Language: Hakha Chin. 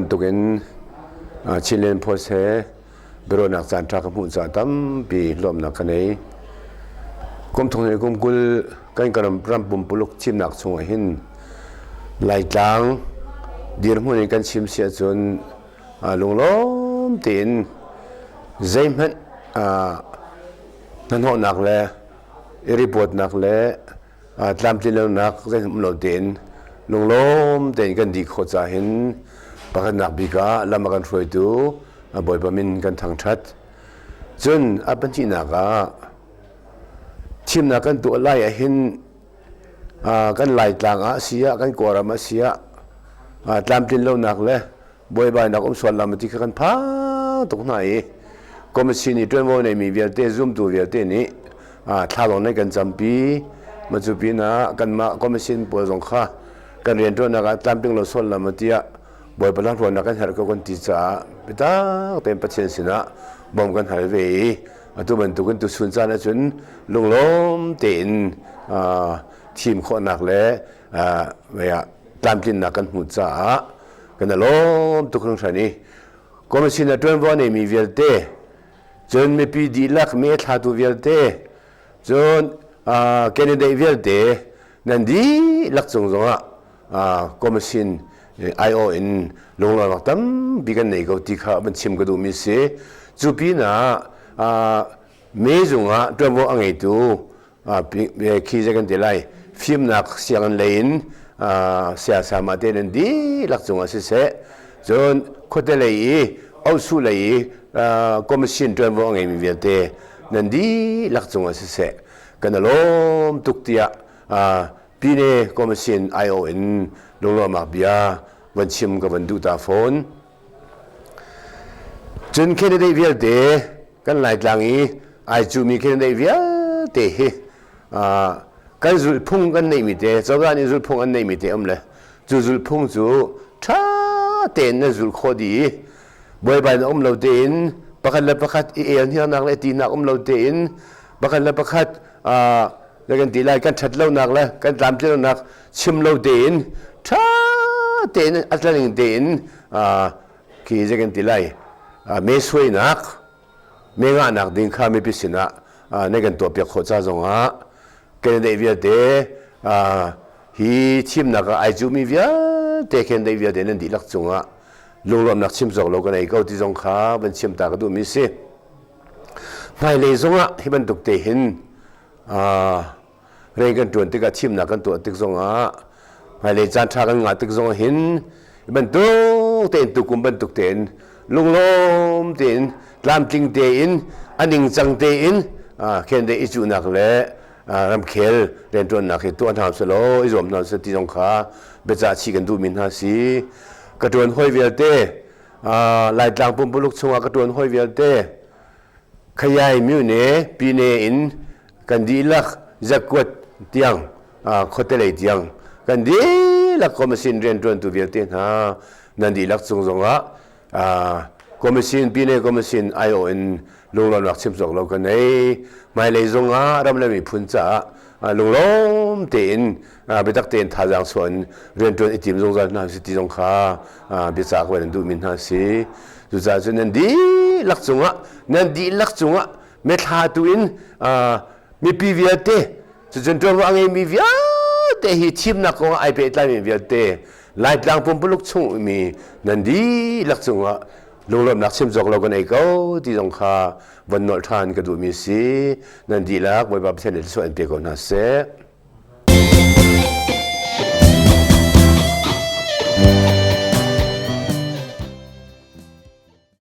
bantukin Chinland Post he biaruahnak caanṭha ka hmuh caah tampi lawmhnak ka nei. Kum thong le kum 20 kan ram pumpuluk thimnak chungah hin Laitlang dirhmun in kan chim si ahcun lunglawm tein zeihmanh hnahnawhnak le i ripawtnak le tlamtlinlonak zeihmanh um lo tein lunglawm tein kan dih khawh caah hin pakhatnak bik ah lam a kan hruaitu Bawipa min kan thangṭhat. Cun a pahnihnak ah thimnak kan tuah lai ah hin kan Laitlang ah si ah kan Kawlram ah si ah tlamtlinlonak le buaibainak um sual lam ti kha kan phang tuk hna i committee nih ṭuanvo neimi vialte zumtu vialte nih thla lawng nan kan campi. Ma cu pinah kanmah commission pawl zong kha kan rianṭuannak ah tlamtling lo sual lam tiah Bawipa lamhruainak kan herh ko kan ti caah biatak tein Pathian sinah bawm kan hal ve i atu bantukin tuchun caan ahcun lunglawm tein thim khawhnak le tlamtlinnak kan hmuh caah kan i lawm tuk hringhran i commission ah ṭuanvo a neimi vialte, cun mipi dihlak, me thlatu vialte, cun candidate vialte nan dihlak cung zongah commission aiawh in lunglawmnak tampi kan nei ko ti kha van chim ka duhmi si. Cu pinah me zungah ṭuanvo a ngeitu khi zei kan ti lai, fimnak sianginn lei in siasama te nan dihlak cungah siseh, cun khuate lei i osu lei i commission ṭuanvo a ngeimi vialte nan dihlak cungah siseh, kan i lawm tuk tiah Pine commission aiawh in lunglawmnak bia van chim ka van duh ta fawn. Cun candidate vialte, kan Laitlang i ai cuhmi candidate vialte hi kan zulhphung kan neihmi te, cozah nih zulhphung an neihmi te um le cu zulhphung cu ṭha tein nan zulh khawh dih i buaibai na um lo tein, pakhat le pakhat i elhniarnak le tinak um lo tein, pakhat le pakhat le kan ti lai kan ṭhat lonak le kan tlamtlinlonak chim lo tein, ṭha tein a tlaning tein khi zei kan ti lai, me suainak, me ngahnak ding kha mipi sinah na kan tuahpiak khawh ca zongah candidate vialte, hi thimnak ah ai cuhmi vialte, candidate vialte nan dihlak cungah lunglawmnak chim cawk lo kan ei ko ti zong kha van chim ta ka duhmi si. Hmailei zongah hi bantuk te hin rian kan ṭuan tikah, thimnak kan tuah tik zongah, hmailei caan ṭha kan ngah tik zongah hin bantuk tein, tukum bantuk tein lunglawm tein, tlamtling tein, a ningcang tein khen i cuhnak le ramkhel rianṭuannak hi tuah hna selaw i zuam hna seh ti zong kha biacah chih kan duhmi hna si. Ka ṭuan hawi vialte, Laitlang pumpuluk chungah ka ṭuan hawi vialte, Khayai myone pine in kan dihlak zakuat tiang, khuate lei tiang kan dihlak commission rianṭuantu vialte hna nan dihlak cung zongah commission, pine commission aiawh in lunglawmnak chim cawk lo kan ei. Hmailei zongah ram le miphun caah lunglawm tein, biatak tein thazaang chuah in rianṭuan i tim zungzal hna si ti zong kha biacah ka van duhmi hna si. Cucaah cun nan dihlak cungah, nan dihlak cungah mithla tu in mipi vialte, cucun ṭuanvo a ngeimi vialte, hi thimnak kongah ai pehtlaimi vialte, Laitlang pumpuluk chung mi nan dihlak cungah lunglawmhnak chim cawk lo kan ei ko ti zong kha von nolh ṭhan ka duhmi si. Nan dihlak Bawipa Pathian nih thluachuah in pe ko hna seh.